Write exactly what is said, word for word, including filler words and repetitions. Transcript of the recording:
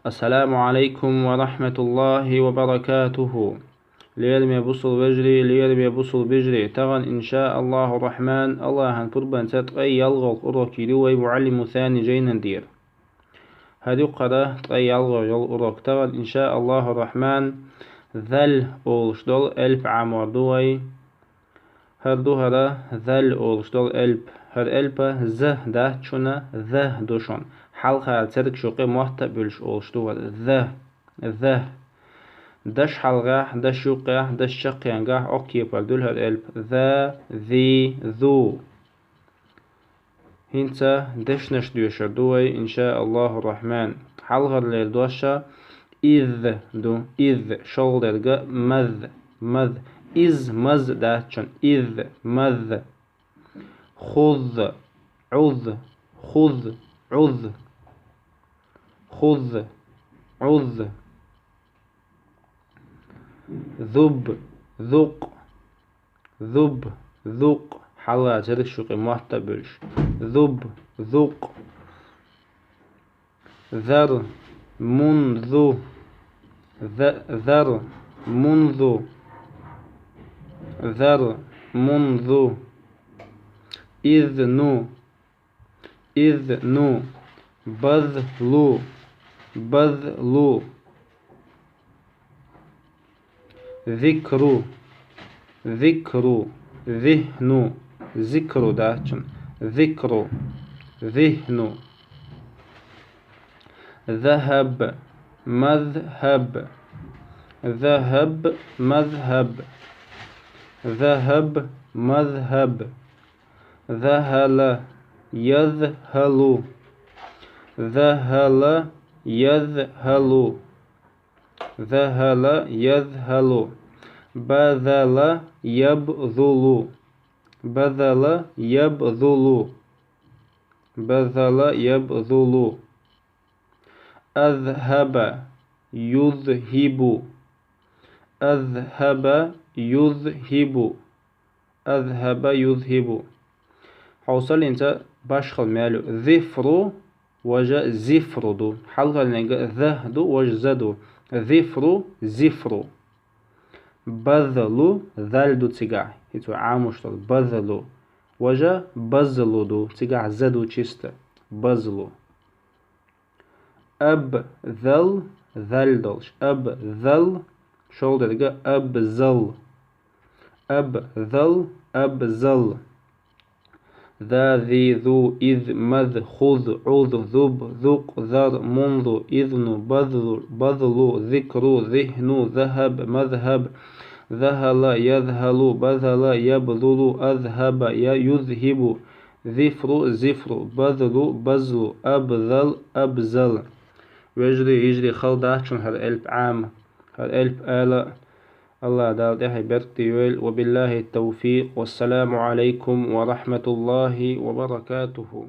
Ассаламу алейкум ва рахматуллахи ва баракатуху. Лераме бусул вежарий, лераме бусул бижарий. Таган, иншааллаху рахман, Аллахьан пурбанца ткъе ялгӀалгӀа урок йир вай муаллиму Сани Жайнан дийр. ХӀара юкъара ткъе ялгӀалгӀа урок таган, иншааллаху рахман, зал олуш долу элп Ӏамор ду вай. ХӀара ду хӀара зал олуш долу элп. ХӀара элпа з дац шуна, з ду шуна. Хьалхара цергаш юкъе мотт а буьллуш олуш ду хӀара. З, з. Даш хьалхахь, даш юккъехь, даш чаккхенгахь оккхепара дуьллу хӀара элп. З, зи, зу. ХӀинца дешнаш доьшур ду вай, иншааллаху рахман. Хьалхара лер дош а из ду, из, шолгӀа дерг а маз, маз, из маз дац шуна, из маз. Хуз, Ӏуз, хуз, Ӏуз. Хуз, Ӏуз. Зуб, зукъ, зуб, зукъ. Хьалха цергаш юкъе мотт а буьллуш. Зуб, зукъ. Зар, мунзу. З-, зар, мунзу. Зар, мунзу. Изну, изну. Базлу, базлу. Зикру, зикру. Зихну, зикру дац шуна. Зикру, зихну. Захаб, мазхаб. Захаб, мазхаб. Захаб, мазхаб. Захала, язхалу. Захала, язхалу. Захала, язхалу. Базала, ябзулу. Базала, ябзулу. Базала, ябзулу. Азхаба, юзхибу. Азхаба, юзхибу. Азхаба, юзхибу. Хьовсал, хӀинца башхалла мел ю. Зифру, важа зифру ду. Хьалхарнега з ду, важа з ду. Зифру, зифру. Базлу, зал ду цигахь. ХӀинца Ӏамош долу. Базлу. Важа базлу ду. Цигахь з ду чисто. Базлу. Абзал, зал долуш. Абзал, шолгӀа дерг а абзал. Абзал, абзал. За, зи, зу, из, маз, хуз, Ӏуз, зуб, зукъ, зар, мунзу, изну, базлу, базлу, зикру, зихну, захаб, мазхаб, захала, язхалу, базала, ябзулу, азхаба, я-, юзхибу, зифру, зифру, базлу, базлу, абзал, абзал. Вежарий, йижарий, хала дац шуна хӀара элп Ӏама, хӀара элп ала. Аллахь Дала тӀаьхье беркате йойла. Ва биллахи тавфикъ. Вассаламу алейкум ва рахматуллахи ва баракатуху.